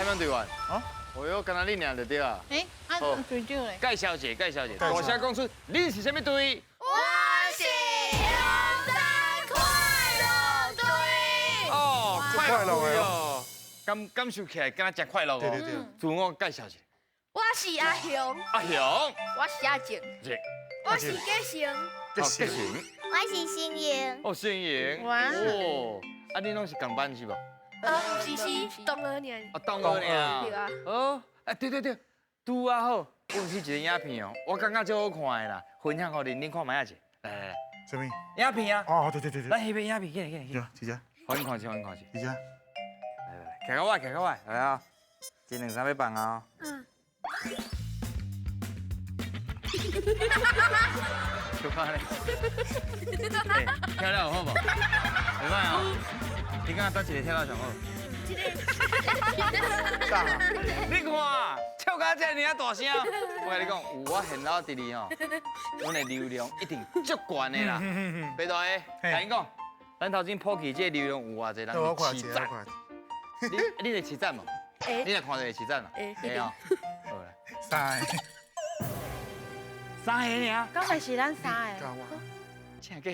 啥物隊員？啊？哦喲，敢若你爾就對啊。欸，啊，隊長咧？介紹者，介紹者，大聲講出，恁是啥物隊？我是陽山快樂隊。哦，快樂哦，感受起來敢若真快樂哦。對對對。自我介紹者。我是阿雄。阿雄。我是阿靜。我是杰成。杰成。我是新穎。哦，新穎。哇。哦，啊，恁攏是仝班是無？毋是，是同學爾。啊，同學爾。對啊。哦，啊，對對對，拄仔好，我有翕一個影片哦，我感覺足好看的啦，分享予恁，恁看覓仔者。來來來。啥物？影片啊。哦，對對對對。咱翕個影片，緊來緊來。對，這隻。予恁看一下，予恁看一下。這隻。來來來，徛較歪，徛較歪，來啊！一兩三欲放啊。嗯。小可咧。欸，跳了有好無？袂歹哦。你感覺佗一个跳得上好？這个。你看，跳甲這爾大聲，我共你講，有我現老佇哩吼，阮的流量一定足懸的啦。白大哥，共你講，咱頭前普及這个流量有偌濟人揤讚？你會揤讚無？你若看著會揤讚無？會哦。好來。三個。三个爾？敢會是咱三個？真假？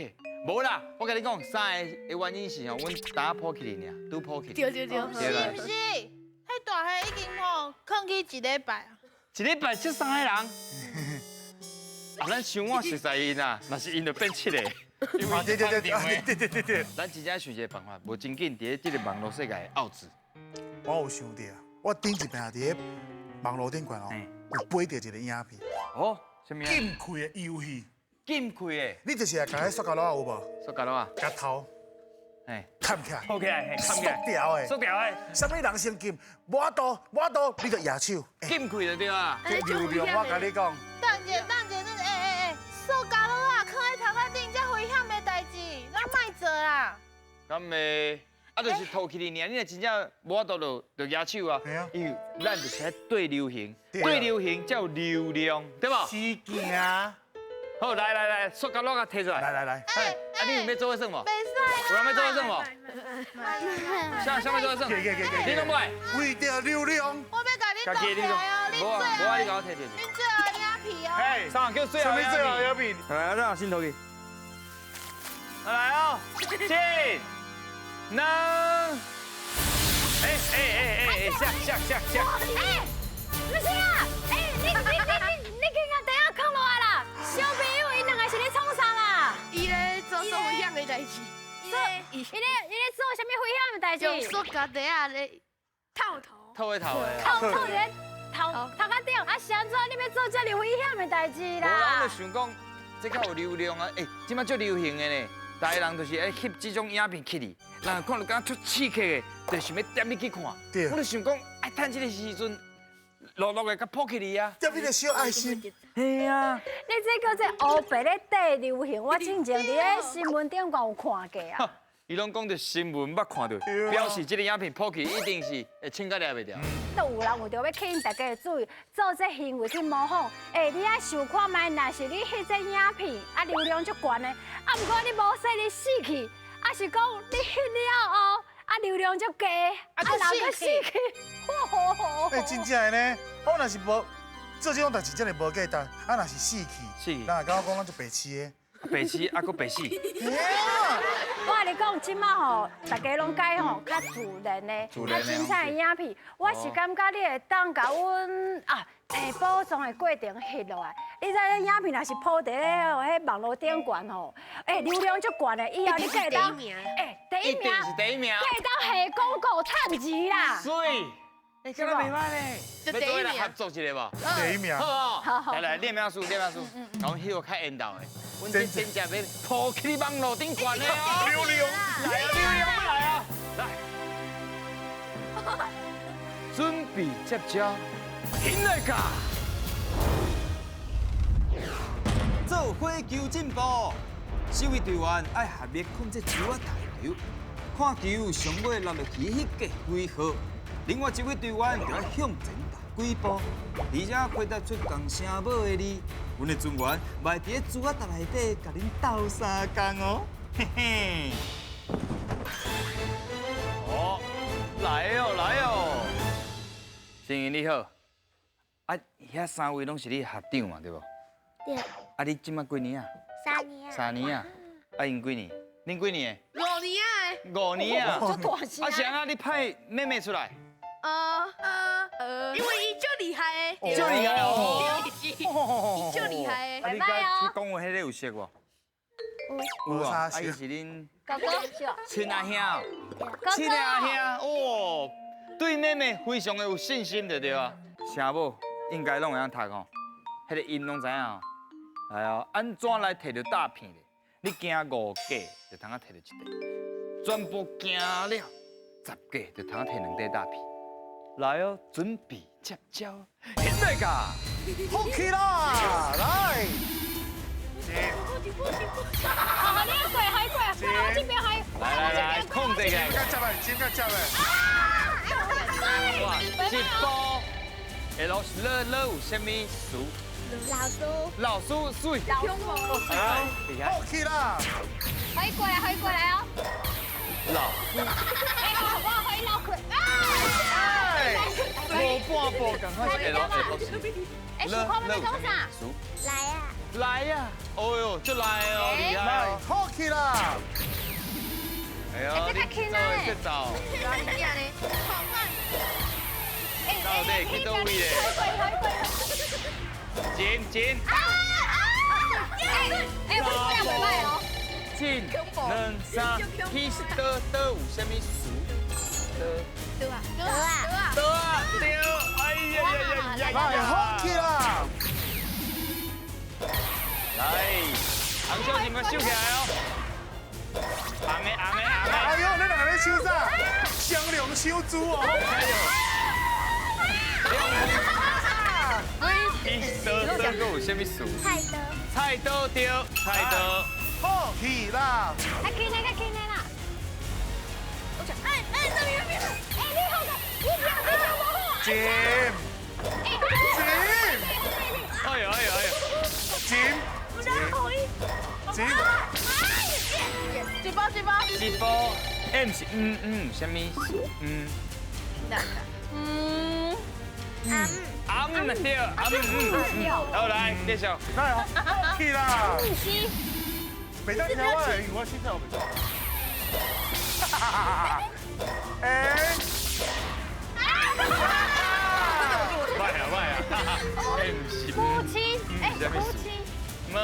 無啦，我共你講，三个的原因是吼，阮剛普及爾，拄普及。對對對。是毋是？彼大歲已經吼，囥去一禮拜啊。一禮拜這三個人。啊，咱想我熟似𪜶啊，若是𪜶就變七個。啊，對對對對對對對對。咱真正想一個辦法，無真緊佇咧這个網路世界的拗字。我有想著，我頂一擺佇咧網路頂懸哦，有飛著一个影片。哦，啥物啊？禁開的遊戲。禁開的。你就是來共彼塑膠簍有無？塑膠簍啊。共頭。嘿。冚起來。套起來，冚起來。塑條的。塑條的。啥物人先禁？無法度，無法度，你就舉手。禁開就對啊。這流量我共你講。等者，等者，欸欸欸，塑膠簍仔，囥佇頭殼頂，遮危險的代誌，咱莫做啊。敢會？啊，就是套起來爾，你若真正無法度就舉手啊。因為咱就是愛對流行，對流行才有流量，對無？是行。好，來來來，塑膠簍仔提出來。來來來。哎，啊，你有欲做伙耍無？袂使。有人欲做伙耍無？啥啥欲做伙耍？你攏無愛？為著流量。我欲共你講起來哦，你最後，無啊，你共我提提。你最後影片哦。嘿，啥叫最後影片？來，咱先投去。來哦，一、兩，哎哎哎哎，下下下下。哎，毋是啊，哎，你你你你你今仔等下囥落來啦，小朋友𪜶兩个是咧創啥啦？伊咧做做危險的代誌。伊咧伊咧做啥物危險的代誌？用塑膠袋仔咧套頭。套在頭的。套套佇咧頭頭殼頂，啊是按怎你欲做遮爾危險的代誌啦？無啦，我就想講，這較有流量啊！欸，這擺足流行的呢，逐个人就是愛翕這種影片起來，人看著感覺足刺激的，就想欲點入去看。我就想講，愛趁這个時陣，落落的共普起來啊！點你个小愛心。嘿啊！你這叫做烏白咧綴流行，我之前佇咧新聞頂懸有看過啊。伊攏講著新聞捌看著，表示這个影片普及一定是會穿甲掠袂牢。都有人為著欲吸引大家的注意，做這行為去模仿。欸，你愛想看覓，若是你翕這影片，啊流量足懸的，啊毋過你無說你死去，啊是講你翕了後，啊流量足低，啊人閣死去。欸，真正的呢，我若是無做這種代誌，真的無價值。啊，若是死去，死去，人會感覺講咱足白痴的。白痴啊，閣白死。我共你講，這擺吼，大家攏改吼較自然的、較精彩的影片。我是感覺你會當共阮啊，提包裝的過程翕落來。你知影影片若是鋪佇咧彼網路頂懸吼，欸，流量足懸的，以後你閣會當，欸，第一名是第一名，閣會當下廣告趁錢啦。媠，欸，敢若袂歹咧，欲做伙來合作一下無？第一名，好好，來來，練命師，練命師，共阮翕個較緣投的。阮這真正欲鋪起網路頂懸的哦，流量來啊，流量欲來啊，來，準備接招，起來噶！做伙求進步，四位隊員愛合力控制球仔台球，看球上尾落落去彼格幾號，另外一位隊員就愛向前踏幾步，而且回答出仝聲母的字。阮的船員嘛會佇咧珠仔搭內底共恁鬥相共哦，嘿嘿。哦，來哦來哦，新颖你好，啊，遐三位攏是你学长嘛，对無？對。啊，你這馬幾年啊？三年啊。三年啊？啊，𪜶幾年？恁幾年？五年啊。五年啊。足大聲。啊，是按怎你派妹妹出來？因為伊足厲害的。足厲害哦。伊足厲害的。啊，你佮去講話彼个有識無？有。有啊。啊，伊是恁哥哥。親阿兄。親阿兄，哦，對妹妹非常的有信心，對對啊？聲母應該攏會曉讀吼，彼个音攏知影吼。來哦，按怎來提著大片咧？你行5格就通啊提著一塊，全部行了10格就通啊提2塊大片。來哦，準備接招，現在噶，好起啦，來。好，你過，海過，我這邊海，來來來，控制起來。接來，接來，接來。哇，一步，下落是樂樂有啥物事？老師。老師水。老師。好起啦！可以過來，可以過來哦。老師。哎，我可以老佢。哎，無半步，趕快是下落下落。哎，小看我們講啥？來啊！來啊！哦喲，就來哦，厲害哦。好起啦！哎呦，你做的節奏。到底去佗位咧？進進。啊啊！哎，我這樣袂歹哦。進兩三，起是倒倒有啥物事？倒。倒啊！倒啊！倒啊！對，哎呀呀呀呀！來，好起啦！來，紅小姐們收起來哦。紅的紅的紅的。哎呦，你兩個咧收啥？雙龍收豬哦。刀刀閣有啥物事？菜刀。菜刀對，菜刀。好起啦！較輕的，較輕的啦。哎哎，這邊那邊。哎，你好個，你跳你跳無好。進。進。哎呦哎呦哎呦。進。進。一包一包。一包，M 是嗯嗯，啥物事？嗯。嗯。阿姆对，阿姆嗯，好來，繼續。來，好起啦！是。袂當聽我的，因為我心跳袂錯。哎！歹啊歹啊！哎，毋是。母親，哎，母親。麼？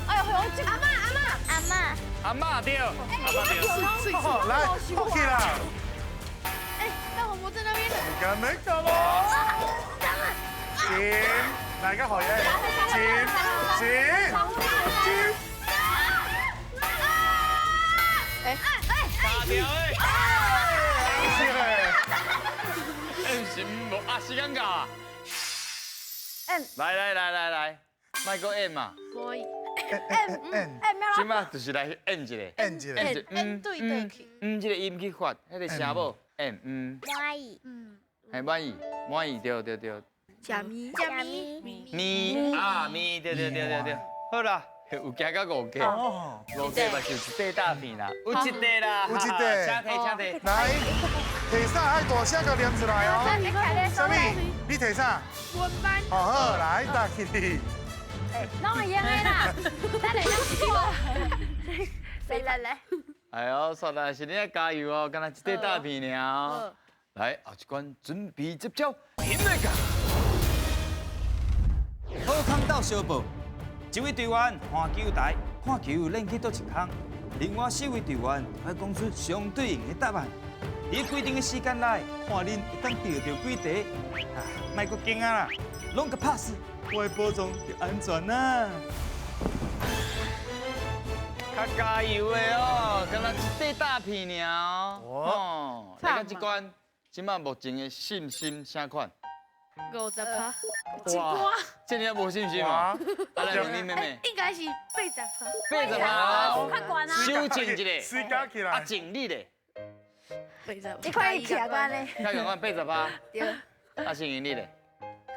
哎呦，阿嬤阿嬤阿嬤。阿嬤對，阿嬤對。好，來，好起啦！哎，大紅脖在那邊。你敢沒敢咯？進，來個好嘢！進進進！哎哎哎！打掉的！是嘞。哎，毋是無啊，時間到啊。 M。來來來來來，莫閣 M 嘛。可以。 M M M。這馬就是來 M 一個。 M 一個。 M 對對去。嗯，這個音去發，彼個聲母 M 嗯。滿意。嗯。嘿，滿意，滿意，對對對。食麵，食麵，麵啊麵，對對對對對，好啦，有行到5格，5格嘛是有一塊大片啦，有一塊啦，有一塊，請提請提，來，提啥？愛大聲共念出來哦。啥物？你提啥？文班。哦好，來打起你。攏會用的啦，咱會用過。來來來。哎呦，煞來是你愛加油哦，敢若一塊大片爾。來，後一關準備接招，現在個。好康鬥相報，一位隊員換球台，看球練去佗一空；另外4位隊員愛講出相對應的答案。佇規定的時間內，看恁會當得著幾題。啊，莫閣驚啊啦，攏共拍死，我的寶藏就安全啦。較加油的哦，敢若一塊大片爾哦。來到這關，這馬目前的信心啥款？ 50%。哇，這爾無信心哦！啊，來問你妹妹。應該是80%。 80%，較懸啊！修正一下。水加起來。啊，整理咧。 80。你看伊徛過呢？較共款80%。對。啊，是因你咧？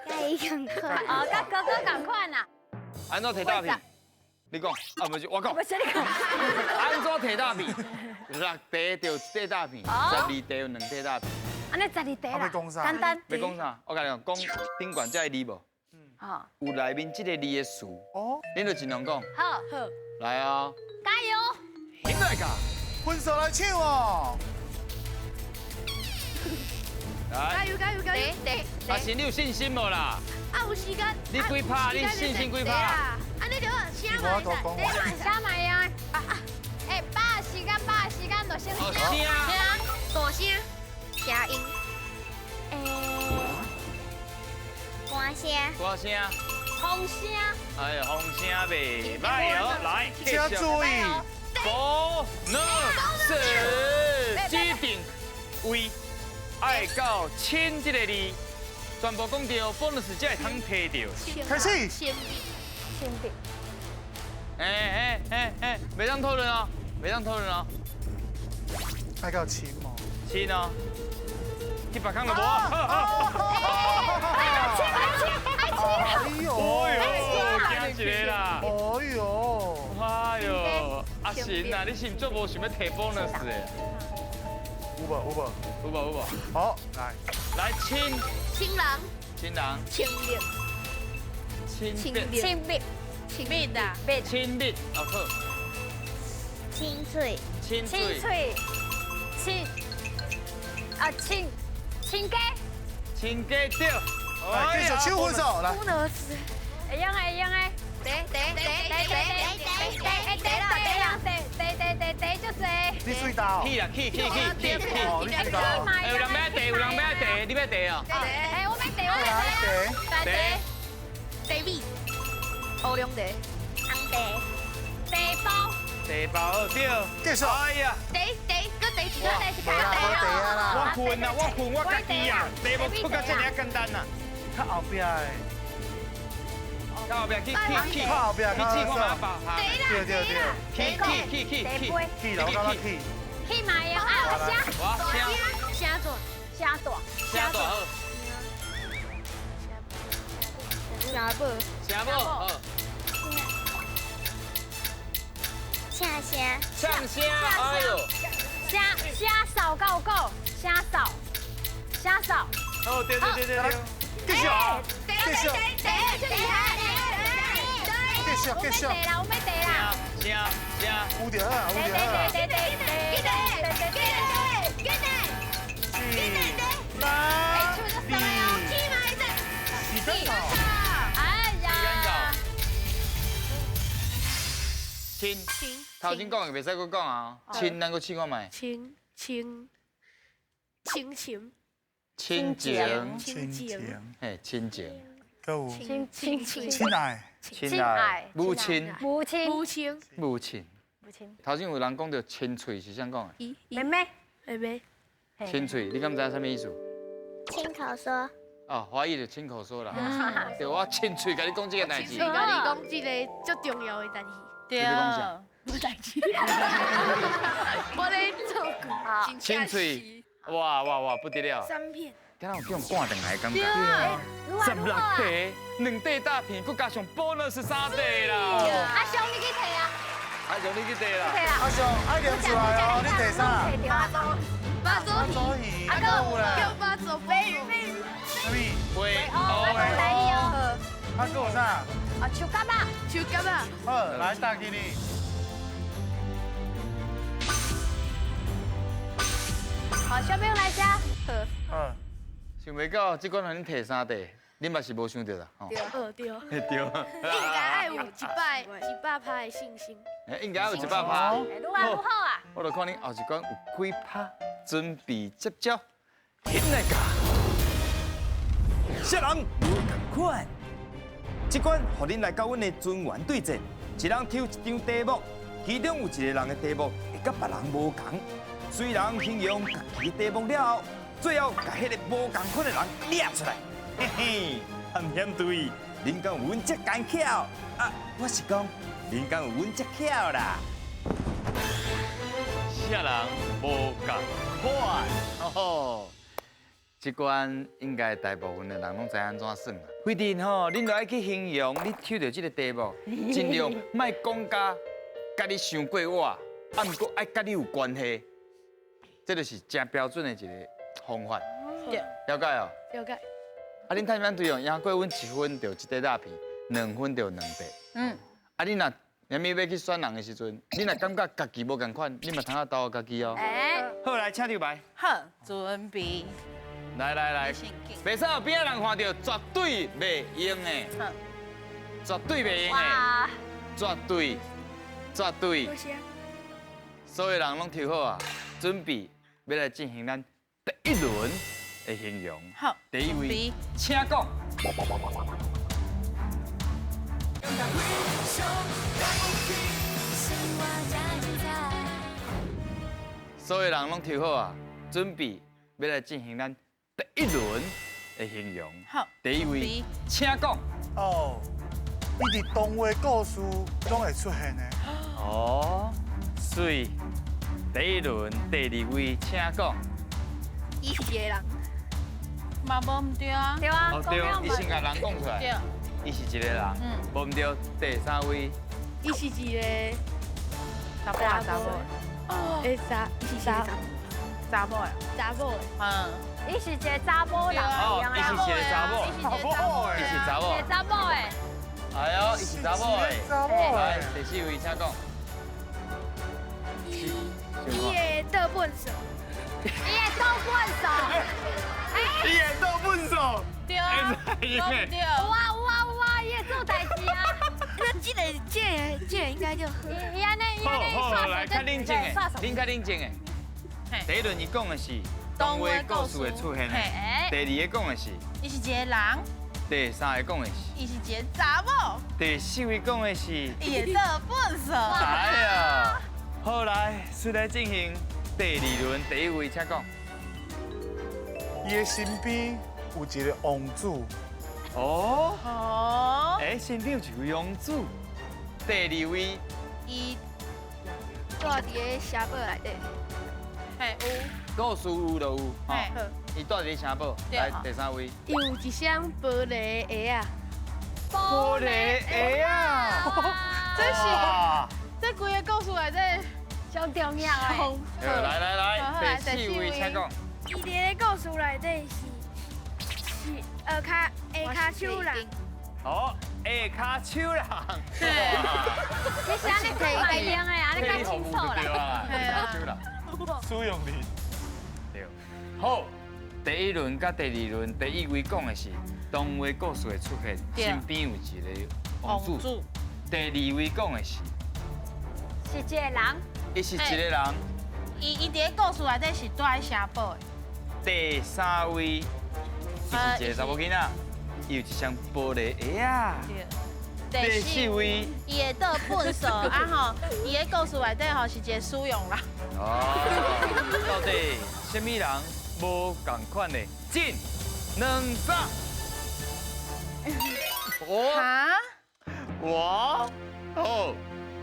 佮伊仝款。哦，佮哥哥仝款啦。按怎提大片？你講，啊，不是我講。不是你講。按怎提大片？6題就一塊大片，12題有2塊大片。按呢十二題啦，簡單。欲講啥？我共你講，講頂懸這个字無？哦。有內面這个字的詞。哦。恁就盡量講。好。好。來啊！加油！起來噶！分數來搶哦！來。加油加油加油！阿信，你有信心無啦？啊，有時間。你幾拍？你信心幾拍？啊，你就聲嘛，聲嘛呀！哎，把時間，把時間，就先聲。大聲，聲音。歌聲。歌聲。風聲。哎呀，風聲袂歹哦，來，請注意。bonus 指定位愛到親這个字，全部講著，bonus 才會通提著。開始。親密。親密。哎哎哎哎，袂當討論哦，袂當討論哦。愛到親哦。親哦。去別空就無。哎親愛親愛親。哎呦，哎呦，驚一个啦。哎呦，哎呦，阿神啊，你是毋足無想欲提 bonus 的？有無有無有無有無。好，來來親。親人。親人。親密。親密。親密。親密啊。親密，好。清脆。清清脆。清。啊親。親家。親家對。來，繼續搶分數，來。會用的會用的。第第第第第第第啦第啦第第第第第足濟。你水大哦。去啦去去去去去。有人欲愛提，有人欲愛提，你欲提哦。哎，我欲提，我欲提。提。提米。烏龍茶。红茶。茶包。茶包好對。繼續。哎呀。茶茶，閣茶一個。無啦，無茶啊啦。我困啊，我困，我家己啊，題目出甲這爾簡單啊。較後壁的。較後壁去去去，較後壁，去試看覓吧。對對對。去去去去去。去啦，我感覺去。去嘛會用啊，聲。我聲。聲大。聲大。聲大好。聲宝。声宝好。唱声。唱声，哎呦。声声扫够够，声扫，声扫。哦，对对对对对。继续，继续，继续，继续。我欲啦，我欲提啦。声声。有著好，有著好。对对对对对对对。四、三、二、时间到。哎呀。亲。头前讲的袂使阁讲啊。亲，咱阁试看觅。亲亲亲情。亲情。亲情。嘿，亲情。阁有。亲亲亲。亲爱。亲爱。母亲。母亲。母亲。母亲。母亲。头前有人讲著清脆是啥讲的？妹妹。妹妹。清脆，你敢知影啥物意思？亲口说。哦，华语就亲口说啦。对，我亲喙共你讲这个代志。亲喙共你讲这个足重要的代志。对。无代志。我咧做久。清喙，哇哇哇，不得了。三片。敢有叫人赶转来的感觉？对。 16块，2块大片，阁加上 bonus 3块啦。阿雄，你去提啊。阿雄，你去提啦。阿雄，爱念出来哦，你提啥？巴祖鱼。阿哥叫巴祖飞鱼。啥物？飞。哦，我讲台语哦。阿哥有啥？啊，树角仔。树角仔。好，来打给你。好，小朋友来吃。好。嗯。想袂到这关予恁提3块，恁嘛是无想著啦，吼。对，对。对。应该爱有100%的信心。应该有100%。愈来愈好啊。我就看恁后一关有几趴，准备接招，起来噶。啥人无仝款？这关予恁来佮阮的尊员对战，一人抽一张题目，其中有一个人的题目会佮别人无仝。虽然形容家己题目了后，最后共彼个无仝款的人掠出来，嘿嘿，探险队，恁敢有阮遮艰巧？啊，我是讲，恁敢有阮遮巧啦？啥人无仝款？哦，这关应该大部分的人拢知按怎算啦。规定吼，恁著爱去形容你抽著这个题目，尽量莫讲甲佮你伤过活，啊，毋过爱佮你有关系，这就是诚标准的一个方法。对。了解哦。了解。啊，恁探班队员赢过阮1分就一块大片，2分就2块。嗯。啊，你若连咪要去选人的时阵，你若感觉家己无仝款，你嘛通啊投家己哦。哎。好，来，请抽牌。好，准备。来来来，袂使有边仔人看到，绝对袂用的。绝对袂用的。绝对，绝对。所有人拢抽好啊，准备欲来进行咱第一轮的形容。好，第一位，请讲。所有人拢抽好啊，准备欲来进行咱第一轮的形容。好，第一位，请讲。哦，伊伫童话故事拢会出现的。哦，媠。第一轮第二位，请讲。伊是一个人。嘛无毋对啊。对啊。哦对，伊先共人讲出来。对。伊是一个人。嗯。无毋对，第三位。伊是一个查某啊，查某。哦。欸，查，伊是查查某的。查某的。嗯。伊是一个查某人。哦，伊是一个查某。伊是查某。一个查某的。哎呦，伊是查某的。来，第四位，请讲。伊会倒粪扫。伊会倒粪扫。伊会倒粪扫。对啊。对。有啊有啊有啊，伊会做代志啊。那这个这个这个应该就。伊按呢伊按呢好，来，较冷静的，恁较冷静的。第一轮伊讲的是童话故事会出现的，第二个讲的是，伊是一个人。第三个讲的是，伊是一个查某。第四位讲的是，伊会倒粪扫。哎呀，好来，随来进行第二轮，第一位请讲。伊的身边有一个王子。哦。哦。哎，身边有一个王子。第二位，伊住伫个城堡内底。嘿，有。故事有就有，吼。伊住伫城堡。来，第三位。伊有一双玻璃鞋仔。玻璃鞋仔。这是这规个故事内底上重要的。来来来，第四位请讲。伊伫个故事内底是下跤手人。哦，下跤手人。对。你是按呢讲会用的，按呢较清楚啦。下跤手人。使用率。对。好，第一轮佮第二轮，第一位讲的是童话故事会出现，身边有一个王子。第二位讲的是，是一个人。伊是一个人。伊伫个故事内底是住喺城堡的。第三位，伊是一个查某囡仔，伊有一双玻璃鞋仔。第四位，伊会倒粪扫啊吼，伊个故事内底吼是一个使用人。哦，到底啥物人无仝款的？进两三。哈？我好，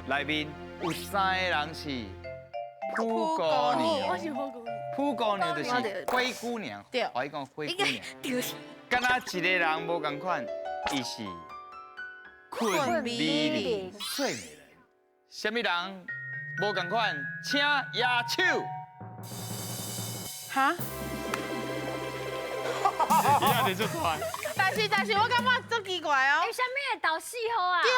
内面有三个人是灰姑娘。我是灰姑娘。灰姑娘就是灰姑娘。对。我讲灰姑娘。对。敢若一个人无仝款，伊是困美人，睡美人。啥物人无仝款，请举手。哈？伊也伫出来。但是我感觉足奇怪哦。欸，啥物会投4号啊？对。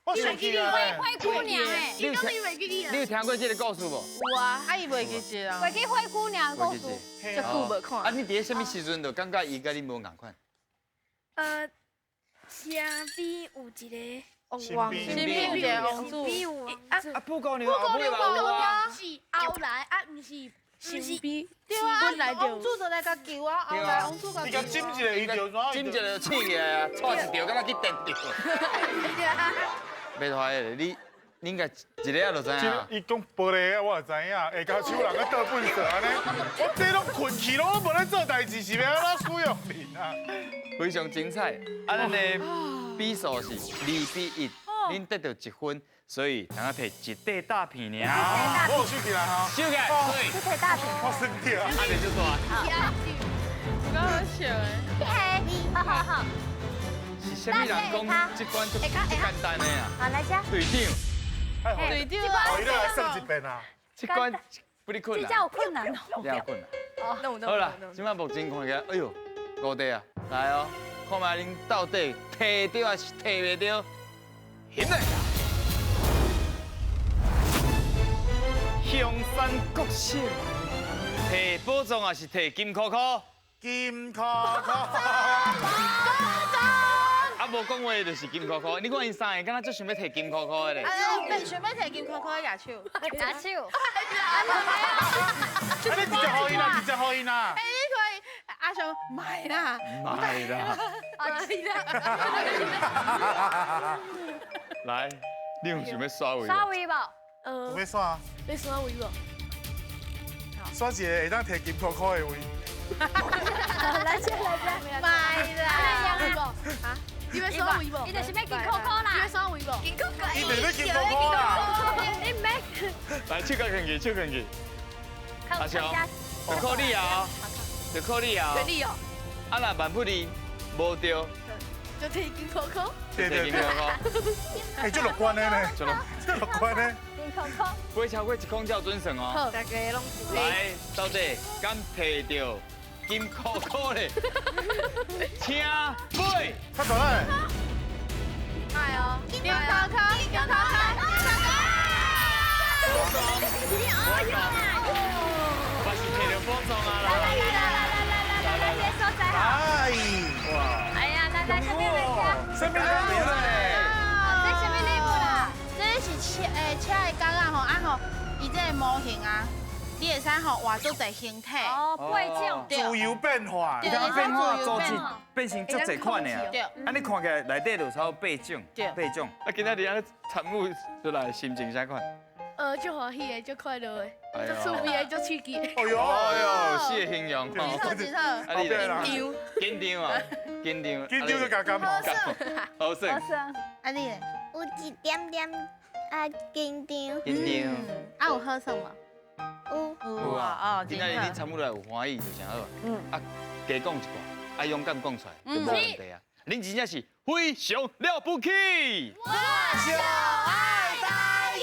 我想起来。灰姑娘哎。你有听过这个故事无？有啊。啊，伊袂记得啊。袂记灰姑娘的故事。足久无看。啊，你伫咧啥物时阵就感觉伊佮你无仝款？身边有一个王子，身边有一个王子。啊，灰姑娘后尾嘛有啊。是后来啊，毋是。身边，对啊，王子就来共救啊，后来王子共救。伊共斟一个，伊就斟一个就醒起来啊，蔡一条，敢若去电著。袂歹的，你应该一个就知影。伊讲玻璃鞋，我就知影，下跤手人佮倒粪扫按呢。我这拢困去拢无咧做代志，是欲按怎使用你啊？非常精彩。啊，咱的比数是2比1，恁得到1分。所以，通仔提一块大片尔。我有收起来哈。收起来，对。这块大片。我生气啊！阿你就大。有够好笑的。好好好。是啥物人讲这关足简单的啊？好，来遮。队长。队长。我来算一遍啊。这关不哩困难，这有困难哦，这有困难。好啦，这摆目前看起来，哎呦，五块啊，来哦，看覓恁到底提著还是提袂著？现在，香山国小，提宝藏还是提金箍箍？金箍箍。啊，无讲话就是金箍箍。你看𪜶三个，敢若足想欲提金箍箍的咧。啊，想欲提金箍箍的举手。举手。啊，你直接予伊啦，直接予伊啦。哎，你可以，阿雄买啦。买啦。买啦。来，你有想欲刷位？刷位无？有欲刷？欲刷位无？刷一个会当提金箍箍的位。来这来这，买啦。啊？你欲刷位无？伊就是欲金箍箍啦。你欲刷位无？金箍箍。伊就是欲金箍箍啦。你毋免。来，手举起，手举起。阿雄，就靠你啊！就靠你啊！全力哦！啊，若万不利无著，就提金箍箍。对对对。哎，足乐观的呢，足乐观的。金箍箍。飞超过一空才准算哦。好，大家拢来，到底敢提著金箍箍咧？请飞。较大力。来哦！金箍箍，金箍箍，金箍箍。我是提著宝藏啊！来来来来来来来来，这所在好。哎，哇！哎呀，来来，啥物物件？啥物礼物咧？这啥物礼物啦？这是车诶车的角仔吼，啊吼，伊这个模型啊，你会使吼画做侪形体。哦，八种。自由变化。对，变化组织变成足济款的啊。对。啊，你看起来内底就差不多八种。对。八种。啊，今仔日按呢参与出来，心情啥款？足欢喜的，足快乐的，足趣味的，足刺激的。哎呦哎呦，四个形容。真好真好。啊，你咧？紧张啊，紧张。紧张就加感冒。好耍。好耍。啊，你咧？有一点点啊紧张。紧张。啊，有好耍无？有。有啊。哦，今仔日你参与来有欢喜就真好。嗯。啊，加讲一寡，啊，勇敢讲出来就无问题啊。恁真正是非常了不起。我就爱台语。